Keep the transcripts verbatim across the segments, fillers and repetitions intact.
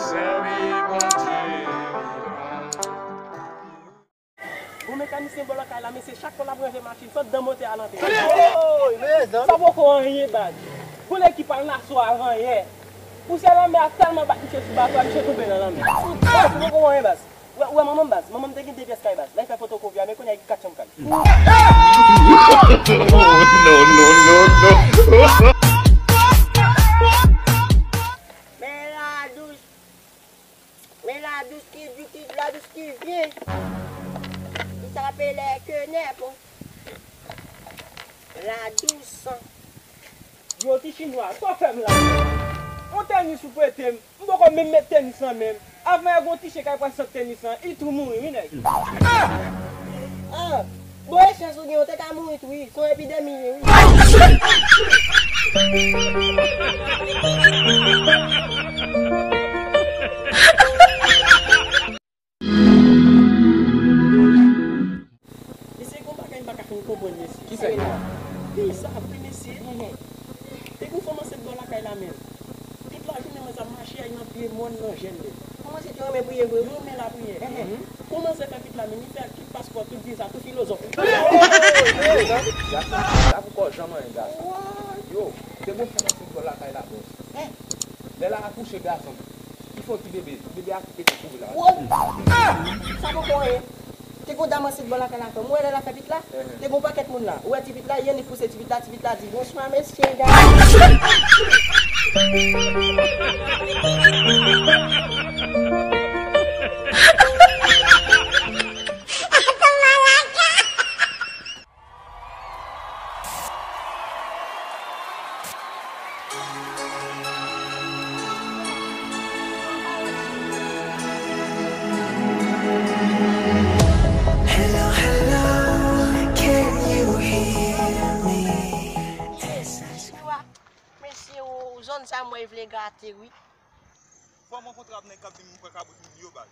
Sèvi Bondye. Bon mekanisyen bò lakay la, mesye, chak fwa l ap ranje machin, se dan motè a l antre. Oy, mezanmi. Sa poko anyen, baz. Gon nèg ki pral nan aswè avan yè. Pousyè lanmè a tèlman bat misye sou bato a, misye tonbe nan lanmè. Baz, sa poko anyen, baz. Ou wè, ou wè manman m, baz. Manman m te gen de pyès kay, baz. Lè l fè fotokopi a, men kounye a, li gen kat chanm kay. No, no, no, no. Men ladous. Men ladous ki di, ki ladous ki vye. Li tape lè kenèp. Ladous. Yo, ti chinwa, sa w fè m la? On tenis ou prete m, m poko menm met tenis lan menm. Avan yè gon ti chen k al pran sant tenis lan, li tou mouri, wi, nèg. Ah! Bon, e chans ou gen, ou te ka mouri tou, wi. Se yon epidemi ye, wi. Mesye, gon bagay m pa ka fin konprann, mesye. Ki sa ye la? Peyi sa a vre, mesye. Mhm. Te gon fanm ansent bò lakay la menm. Tout lajounen, manzè ap mache ay nan pye mòn nan jèn li. Kòman se te renmen priye vre, wi. Yo renmen lapriyè. Mhm. Kòman se fè pitit la menm, li fè kit paspò, tout viza, tout filozòf. Gason, la pou kò janm anyen, gason. Yo, te gon fanm ansent bò lakay la, bòs. Lè l akouche gason, li fè yon ti bebe, bebe a tou pete kouri la. Woy! Ah! Sa poko anyen. Te gon dam ansent bò lakay la, frè m. Ou wè lè l ap fè pitit la? Te gon pakèt moun la. Ou wè ti pitit la, Yannick pouse ti pitit la, ti pitit la di, "Bonswa, mesye, dam." Hello, hello, can you hear me? Mesye, o, zòn sa mwen vle gate, wi. Fò mwen kontre ak nèg k ap di m frè kabrit moun yo, baz.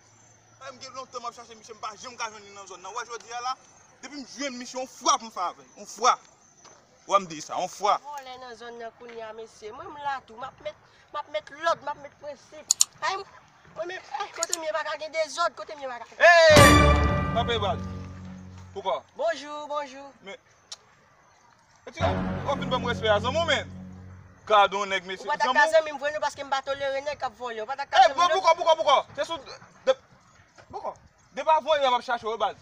Ay, m gen lontan m ap chache misye, m pa janm ka jwenn li nan zòn nan. W wè jodi a la, depi m jwenn misye, yon frap m fè avè l. Yon frap. W wè m di sa, yon frap. Vòlè nan zòn nan kounye a, mesye. Mwen, m la tou. M ap met, m ap met lòd, m ap met prensip. Ay, mwen menm, ay, kote m ye pa ka gen dezòd, kote m ye pa ka. Hey! Kanpe, baz. Poukò? Bonjou, bonjou. Men, Eti, w ap vin ban m respè a, zanmi w, men. Gadon nèg, mesye. Ou pa ta ka zanmi m vre, non, paske m pa tolere nèg k ap vòlè. Ou pa ta ka zanmi m, non. Poukò, poukò, poukò? Se sou, de, poukò? Depi avan yè m ap chache w, baz.